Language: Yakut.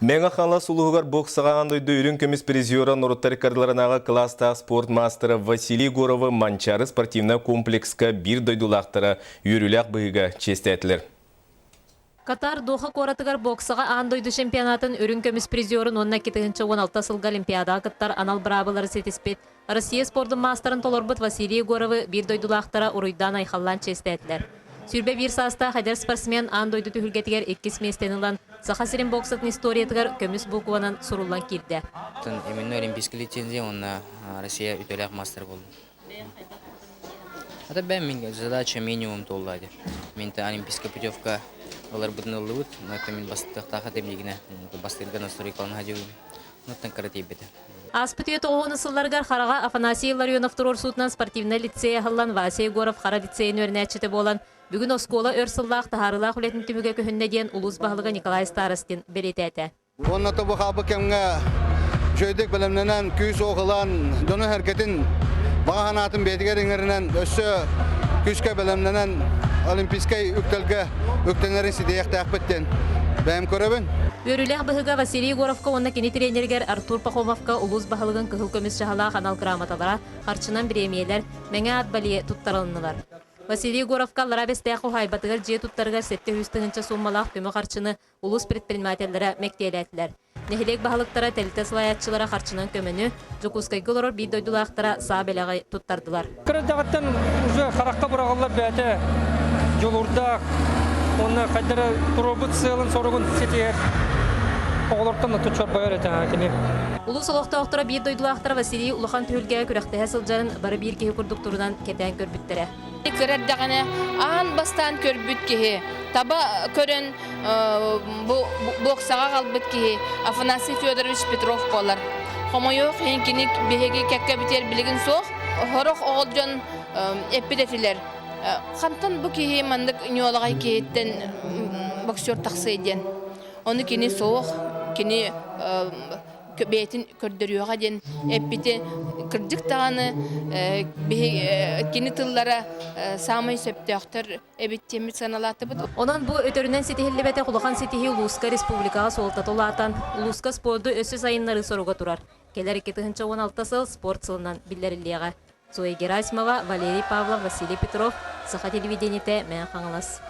Мэҥэ Хаҥалас улууһугар боксаҕа аан дойду үрүҥ көмүс призера норуоттар ыккардыларынааҕы кылаастаах спорт маастара Василий Егоровы Манчаары спортивнай комплекска биир дойдулаахтара үөрүүлээх быһыыга чиэстээтилэр. Катар Доха куоратыгар боксаҕа аан дойду чемпионатын үрүҥ көмүс призерын уонна 2016 сылга Олимпиадаҕа кыттар анал быраабылары ситиспит Россия спордун маастарын толорбут Василий Егоровы биир дойдулаахтара уруйдаан-айхаллаан чиэстээтилэр. 21 саастаах эдэр спортсмен аан дойду түһүлгэтигэр иккис миэстэни ылан, Саха сирин боксатын историятыгар көмүс букванан суруллан киирдэ. Именно олимпийскай лицензия уонна Россия үтүөлээх мастер буоллум. Это бэм мин задача минимум туолла ди. Мин олимпийская путевка ыларбытын ыллыбыт, но это мин бастыахтаах этим дигинэ. Бастыырга настройкалан хадьыбын. Оттон кыра тиийбитэ. Ааспыт үйэ тоҕуһун сылларыгар Хараҕа Афанасий Илларионов туруорсуутунан спортивнай лицей аһыллан Вася Егоров Хара лицейин үөрэнээччитэ буолан, бүгүн оскуола өр сыллаах таһаарыылаах үлэтин түмүгэ көһүннэ диэн улуус баһылыга Николай Старостин бэлиэтээтэ. Уонна тобу хаалбыт кэмҥэ үчүгэйдик бэлэмнэнэн, күүс-уох ылан, дьону-сэргэтин баҕа санаатын бэйэтигэр иҥэринэн, өссө күүскэ бэлэмнэнэн олимпийскай үктэлгэ үктэнэрин ситиһиэхтээхпит диэн бэйэм көрөбүн. Үөрүүлээх быһыыга Василий Егоровка уонна кини тренеригэр Артур Пахомовка улуус баһылыгын кыһыл көмүс чаһылаах анал грамоталара, харчынан бириэмийэлэр, Мэҥэ аат бэлиэ туттарылыннылар. Василий Егоровка Аллараа Бэстээх уһаайбатыгар дьиэ туттарыгар 700 тыһыынча сууммалаах көмө харчыны улуус предпринимателлэрэ мэктиэлээтилэр. Нэһилиэк баһылыктара, тэрилтэ салайааччылара харчынан көмөнү, Дьокуускайга олорор биир дойдулаахтара саа бэлэҕи туттардылар. Кыра эрдэҕиттэн уже харахха быраҕыллар бэйэтэ дьулуурдаах уонна хайдары туруорбут сыалын-соругун ситиһэр оҕолортон да чорбойор этэ кини. Улуус олохтоохторо биир дойдулаахтара Василий улахан түһүлгэҕэ күрэхтэһэ сылдьарын бары биир киһи курдук турунан кэтээн көрбүттэрэ. Кыра эрдэҕинэ аан бастаан көрбүт киһи таба көрөн бу буоксаҕа аҕалбыт киһи Афанасий Федорович Петров буолар. Хомойуох иһин кини биһиги кэккэбитигэр билигин суох. Сорох оҕол дьон эппит этилэр. Хантан бу киһи маннык ньуолаҕай киһиттэн боксер тахсыай диэн. Ону кини суох, кини бэйэтин көрдөрүөҕэ диэн эппити кырдьык даҕаны кини тыллара саамай сөптөөхтөр эбит диэммит сыаналаатыбыт. Онон бу өтөрүнэн ситиһиллибэтэх улахан ситиһии улууска республикаҕа суолтата улаатан, улууска спорду өссө сайыннарыы соруга турар. Кэлэр 2016 сыл спорт сылынан биллэриллиэҕэ. Зоя Герасимова, Валерий Павлов, Василий Петров, Саха телевидениетэ, Мэҥэ Хаҥалас.